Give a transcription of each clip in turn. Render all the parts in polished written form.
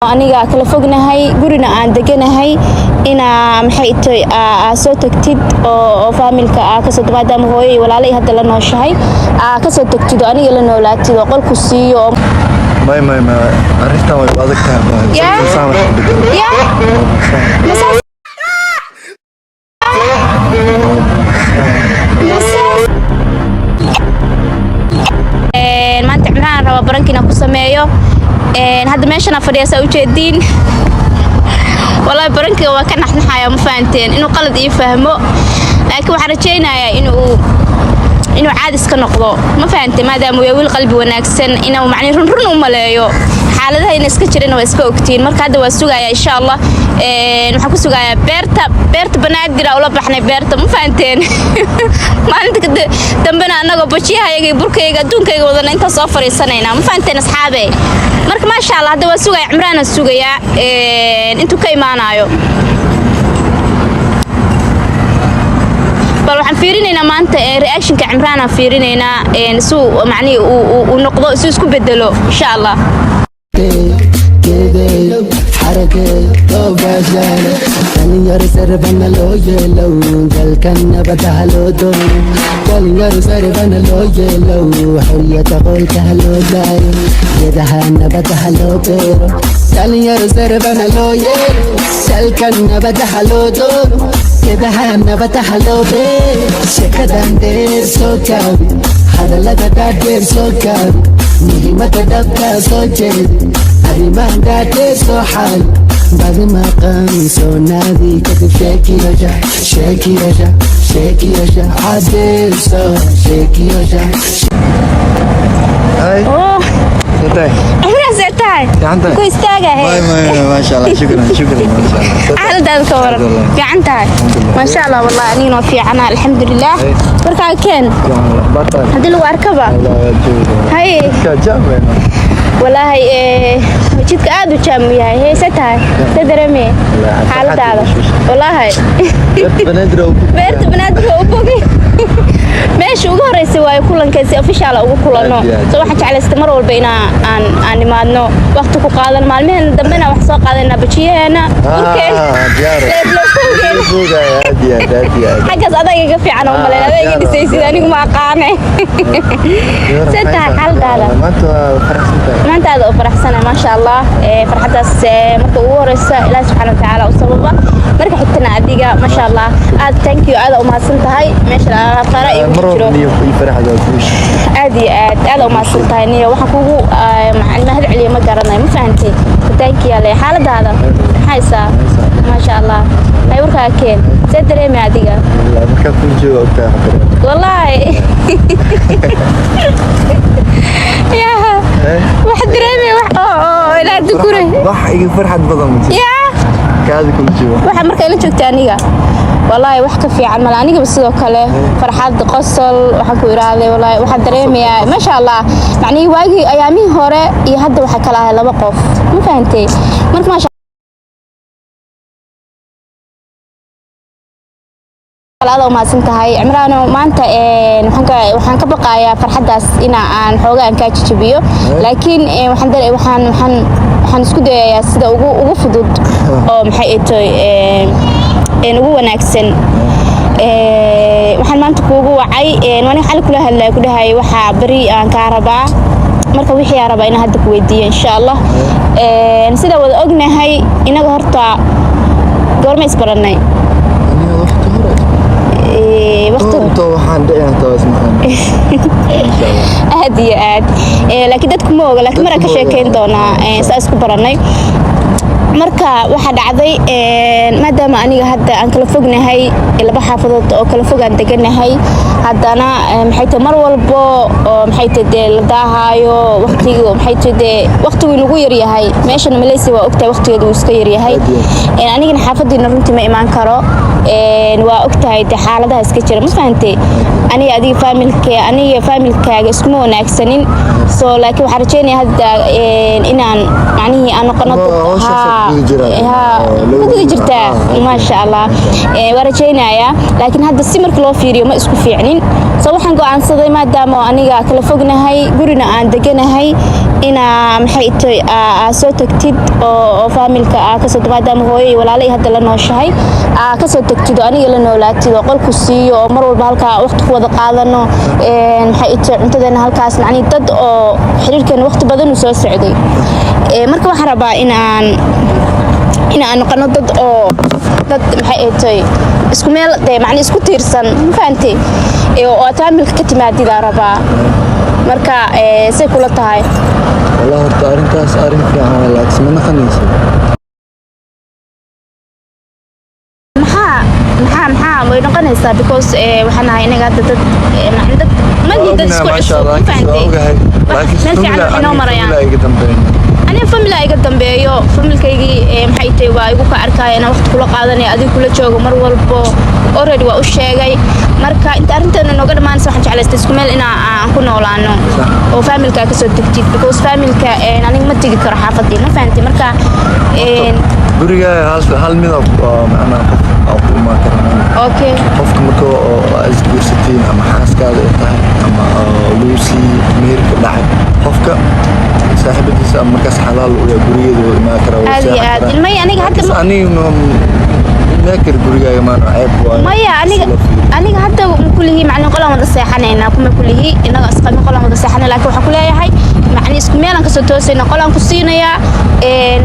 Aniga kala fognahay, gurina aan deganahay, inaa maxay toy aa soo tagtid oo family-ka aa kasoo, maadaama hooyo iyo walaalay hadda la nooshahay, aa kasoo tagtid oo aniga la noolaatid oo qolku siiyo oo May, may, may, arrintan way adag tahay. Ya? Saan wax ku bedelo. Ya masaas masaas. Maanta Cimraan raba prank inaan ku sameeyo. Hadda meeshan aan fadhiya, saa ujeediin. Wallahi prank-iga waa ka naxnaxaya, ma fahanteen inuu qalad ii fahmo, laakiin waxaan rajaynayaa inuu caadi iska noqdo, ma fahante? Maadaama uu yahay wiil qalbi wanaagsan, inuu macni run run u maleeyo xaaladaha ina iska jirana waa iska ogtiin. Marka hadda waa sugayaa, insha Allah. Waxaan ku sugayaa beerta Banaadir aa ula baxnay beerta, ma fahanteen? Maalinta dambena annagoo bajiyahayaga iyo burkayga adduunkayga wadana intaa soo fadhiisanaynaa, ma fahanteen, asxaabe? Marka maasha Allah, hadda waa sugaya, Cimraana sugayaa intuu ka imaanayo. Bal waxaan fiirinaynaa maanta reaction-ka Cimraan aan fiirinaynaa, suu macnihi uu noqdo, suu isku bedelo, insha Allah. Geedeeyo xarakeeyo loo baashaalo, dhalinyaro sarbana loo yeelow, dalkan nabadaha loo doono, dhalinyaro sarbana loo yeelow, xoriyada qolkaha loo daayo, geedaha nabadaha loo beero, dhalinyaro sarbana loo yeelo, dalkan nabadaha loo doono, geedaha nabadaha loo beero. Sheekadan dheer soo gaabi, hadallada dhaadheer soo gaabi, muhiimada dhabtaa soo jeedi, arrimahan dhaadheer soo xaali, badi maqan soo naadi, kadib sheekiyosha, sheekiyosha, sheekiyosha, cadeyso sheekiyosha. Hay. Oh. Tahay. Cimraan, see tahay? Fiican tahay. Ku istaagahe. May, may, maasha Allah, shukran, shukran, maasha Allah. Xaaladaada ka waran? Alxamdulillah. Fiican tahay? Maasha Allah, wallahi anigana waa fiicana, alxamdulilah. Hey. Markaa keen. Fiican, bartaan. Haddii lagu arkaba. Allah waa jooga. Haye. Ka jaam weyn. Walaahi jidka aad u jaam u yahay. Heese tahay, see dareemee? Wallaahi, xaaladaada? Farxad. Walaahi. Beerta Banaadir oo Beerta Banaadir oo bogay, meesha ugu horeysay waayo kulanka si official ugu kulano. Aad iyo aad. So waxaan jeclaystay mar walba inaa aan nimaadno, waqti ku qaadan, maalmahan dambena wax soo qaadanaa, bajiyaheena, burkeena, Diyaar. leebleebowgeena. Bogay, aad iyo aad, aad iyo aad. Xaggaas adag iga fiican oo malayn adag iga diyaar, dhisaysid. Diyaar. Anigu ma aqaane. See tahay xaaladaada? Maanta waa faraxsan tahay. Maanta aad u faraxsanahay, maasha Allah. Farxaddaas marka ugu horeysa Ilaahi subxaana watacaala u sababa, marka xigtana adiga, maasha Allah. Aad thank you, aad u mahadsan tahay. Meesha fara igu Mar jiro. walba niyo ii farxad waa guush. Aad iyo aad aad u mahadsan tahay. Niyo waxaan kugu mahad celiyo ma garanayo, ma fahantay? Thank you. Ale xaaladaada maxaysaa? Maasha Allah. Hay, warkaa keen, see dareemay adiga? Wallahi, markaa kuu jooga ogtahay xatar. Wallahi yaa wax dareemay, wax oo ilaa dukure. Wax iga farxad badan ma jiro. Yaa. Kaadi kula jooga. Waxa marka ila joogta aniga, wallaahi wax ka fiican male. Anigaba sidoo kale farxad, qosol, waxaan ku iraaday, wallaahi waxaan dareemayaa, maasha Allah. Macnihii waagii ayaamihii hore iyo hadda waxaa kala ahay laba qof, ma fahantay? Marka maasha Allah, aad u mahadsan tahay, Cimraano. Maanta waxaan ka baqayaa farxaddaas ina aan xoogaa aan kaa jajabiyo, laakiin waxaan dare waxaan waxaan waxaan isku dayayaa sida ugu fudud oo maxay ay tahay ugu wanaagsan. Waxaan maanta kuugu wacay, waan xali kula hadlaya, ku dhahay waxaa beri aan kaa rabaa. Marka wixii aan rabaa inaan hadda ku weydiiyo, insha Allah. Sida wada ognahay, inaga horta goorma isbarannay? Aniga waqti hore. Waqti Inta waxaan dhicin hataa waa ismaqan. Insha Allah. Aad iyo aad. Laakiin dadku ma oga, laakiin maraan ka Dadku ma oga. sheekeyn doonaa saa isku barannay. Marka waxaa dhacday, maadaama aniga hadda aan kala fognahay, laba xaafadood oo kala fog aan deganahay, haddana maxay tahay, mar walbo oo maxay tahay dee la daahaayo waqtigu, maxay tahay dee waqtigu inagu yaryahay. Meeshana Malaysia waa ogtahay, waqtigeedu wuu iska yaryahay. Aad iyo aad. Anigana xaafadiina runtii ma imaan karo. Waa ogtahay dee xaaladaha iska jira, ma fahantay? Aniga adiga family-ka, aniga family-kaaga iskuma wanaagsanin. So laakiin waxaan rajeynaya hadda inaan macnihii aan noqono Hawshaas haa, ku guda jiraa. haa, Oo, ku guda jirtaa. Maasha Allah. Waa rajeynayaa, laakiin hadda si marka loo fiiriyo ma isku fiicnin. So waxaan go'aansaday, maadaama oo aniga kala fognahay, gurina aan deganahay, Inaa maxay tahay aa soo tagtid oo family-ka aa kasoo, maadaama hooyo iyo walaalo iyo hadda la nooshahay, aa kasoo tagtid oo aniga la noolaatid oo qolku siiyo oo mar walba halkaa waqti ku wada qaadano, maxay tahay, cuntadeena halkaas, macnii dad oo xiriirkeena waqti badan uu soo socday. Marka waxaan rabaa in aan noqono dad oo dad maxay ay tahay isku meel dee, macni isku tiirsan, ma fahantay? Oo aad family-ka ka timaadid aa rabaa. Marka say kula tahay? Wallah, horta arrintaas arrin fiican waa, laakiin ma naqanayso. Maxaa way noqonaysaa? Because waxaan nahay inaga hadda dad macni dad malihi dad isku cusub, ma fahantay? Meel fiican waxay noo marayaan. Iga dambeyn. Aniga family iga dambeeyo, family-kaygii maxay tahay, waa igu ka arkaya inaan waqti kula qaadanaya, adiga kula joogo mar walbo. Already waa u sheegay. Marka inta arrinteena nooga dhammaanaysa, waxaan jeclaystay isku meel inaa aan ku noolaano oo family-ka kasoo tagtid, because family-ka aniga ma tegi karo xaafadii, ma fahantay? Marka Gurigaaga hal mid oo macnaha qof aa ku imaan kara. Qofka marka oo aa isguursatiin ama xaaskaada ay tahay ama oo lagu sii meherka dhacay, qofka saaxiibadiisa ama markaas xalaal u yahay gurigeeda wuu imaan karaa, wuu Aad iyo seexan aad. karaa. May, aniga hadda Laakiin aniga meekar gurigaaga maano, ceeb waayo. Maya, aniga Si loo fiiriyo. Aniga hadda ma kulihi macni qolaan wada seexanaynaa, kuma kulihi inaga isqabin qolaan wada seexanay, laakiin waxaan kuleeyahay macni isku meelaan kasoo toosayna, qolaan ku siinayaa,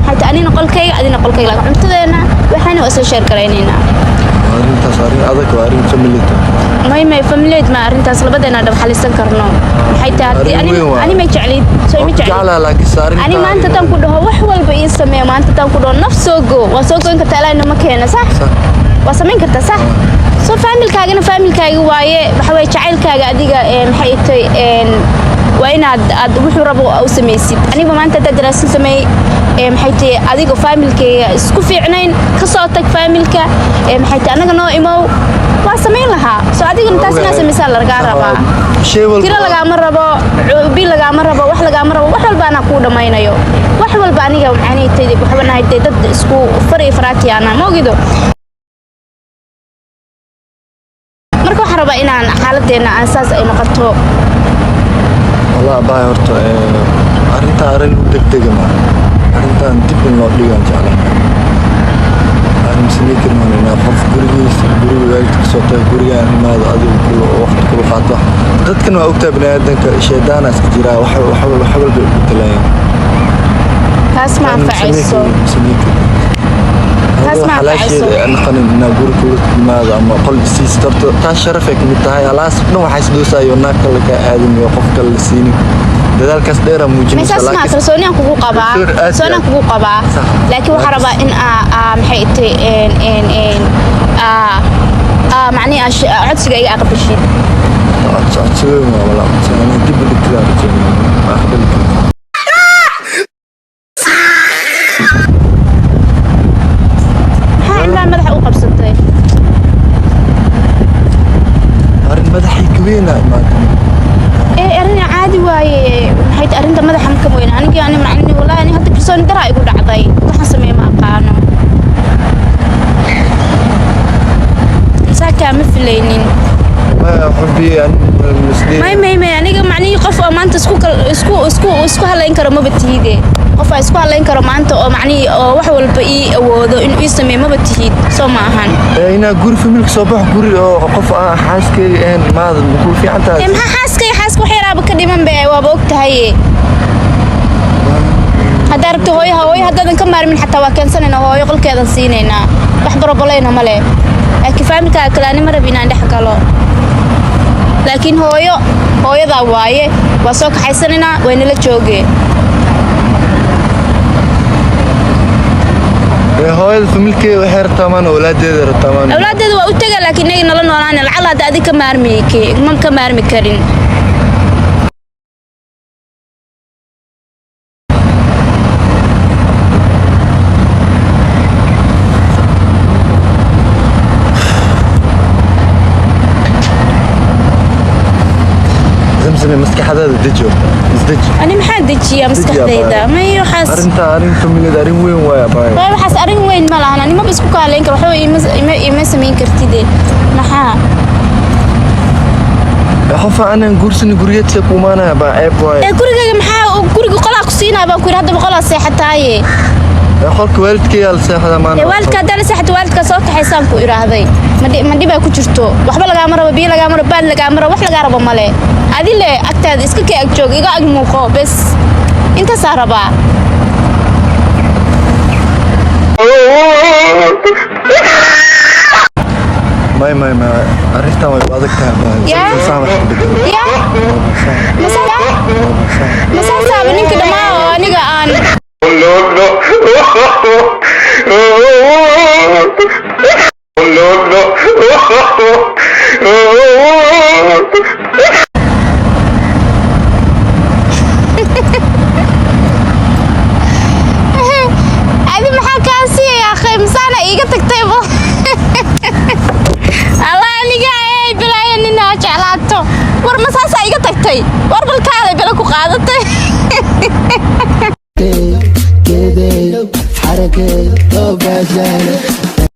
maxay tahay, anina qolkayga, adina qolkayga, laakiin cuntadeena waxaana waa isla share garaynaynaa. Arrintaas arrin adag waa, arrin family. May, familiyeed ma, arrintaas labadeena dhab xalisan karno. Maxay tahay haddii Arrin ani weyn waa. ani may jeclid soo ima jeclid? Jeclaa, laakiin arrinta Ani maanta haddaan ku dhaho wax walba ii sameeyo, maanta haddaan ku dhaho naf soo go, waa soo goyn kartaa, ilaahina ma keena, sax? Sax. Waa samayn kartaa, sax? So family-kaagana family-kaaga waaye. Waxa waye jacaylkaaga adiga maxay tahay, waa inaad aad wuxuu rabo u samaysid. Aniga maanta haddaad daraasin sameey, maxay tahay, adiga family-kayga isku fiicnayn, ka soo tag family-ka, maxay tahay, anaga noo imow, waa samayn lahaa. So adigana taas inaad samaysaa lagaa rabaa. Shay walba Tiro lagaama rabo, bil lagaama rabo, wax lagaama rabo, wax walba anaa kuu dhammaynayo, wax walba aniga maxay tahay, waxba nahay dee, dad isku far iyo faraatiyaana ma ogido. Marka waxaan rabaa inaan xaaladdeena aan saas ay noqoto. Wallah abaay, horta arrintan arrin u degdega ma, arrintan dib in loo dhigaan jeclaan. Arrin samey karin inaa qof gurigiisa, guriga waalidka kasoo tago, gurigaan imaado, adigu kula waqti kula qaato. Dadkan waa ogtahay, baniaadanka shaydaana iska jiraa, wax walba ay u bedelayaan. Taas ma anfacayso. Samey karin. Taas ma anfacayso. Xalaasheeda aan naqanin inaa guri kula imaado ama qol isiisto, horta taas sharaf ay kamid tahay. Halaas dhan waxaa isdoosayo naag kale kaa aadin iyo qof kale la siinin, dadaalkaas dheeraa muujinaysa. Meeshaas ma kalsooniyaan kugu qabaa. Kalsooni aad iyo Kalsooniyaan aad. kugu qabaa. Sax. Laakiin waxaan rabaa in aa maxay tahay en en aa aa macnihi codsiga iga aqbashid. Codsi weyn waa walaa, codsi anaa dib u dhigtida rajeynaya, ma aqbali karin. Maxaa ilmaha madaxa u qabsatay? Arrin madaxay ka weynaa imaata. Ee arrin caadi waaye. Maxay tahay arrinta madaxa ma ka weyna? Aniga ani macni wallahi ani hadda kalsooni daraa igu dhacday, waxaan sameeye ma aqaano, saakaa ma filaynin. Maya xubbi, ani misli. May, aniga macnihii qof oo maanta isku kal- isku isku isku halayn karo maba tihide. Qof aa isku halayn karo maanta oo macnihii oo wax walba ii awoodo inuu ii sameeyo maba tihid, soo ma ahan? Inaa guri family-ka soo baxo, guri oo qof aan xaaskeyga ahayn imaada, makuu fiican tahay? Ee maxaa xaaskayga, xaaska wax yaraaba ka dhiman be, waaba og tahay. Haddaa rabto hooyo, hooyo haddaadan ka maarmin xataa waa keensanaynaa, hooyo qolkeedan siinaynaa, wax problem-na male. Laakiin family-kaaga kale ani ma rabi inaan dhex galo, laakiin hooyo hooyadaa waaye, waa soo kaxaysanaynaa, way nala joogeen. Hooyada family-keeda waxay rabtaa maan, awlaadeeda rabtaa maan. Awlaadeeda waa u tega, laakiin inaga nala noolaana lacala hadda adig ka maarmi, ma ka maarmi karin. Zamzame, maskaxdaada deji horta, isdeji. Ani maxaa dejiyaa maskaxdayda? May, waxaas Arrinta arrin family-eed, arrin weyn waaya baay. Waay, waxaas arrin weyn ma lahan. Ani maba isku kaalayn karo, waxba ima samayn kartide. Maxaa Qof aanan guursanin gurigeedsa ku imaanaya baa ceeb waaye. Ee gurigayga maxaa guriga qolaa ku siinaa baan ku yidhi, haddaba qolaa seexataaye. Ee qolka waalidkaygaa la seexda maana. Ee waalidka haddaa la seexato, waalidka soo kaxaysaan ku idhaahday. Ma dhibaa ku jirto? Waxba lagaama rabo, biyo lagaama rabo, baad lagaama rabo, wax lagaa rabo male. Adile agtaada iska kee ag joog, iga ag muuqo bes, intaasaa rabaa. May, may, may, arrintan way u adag tahay baa. Yaa? Saan wax ka bedelo. Ya masaasaaba ninka dhammaa oo aniga aan No, no. No, no. Adi maxaa kaa siiyay akhay? Masaana iiga tagtaybo. Allah, aniga ey bilaayo nina jeclaato. War masaasaa iiga tagtay? War bal kaalay, bela ku qaadatay. Keedeyo xarakeeyo loo baashaale.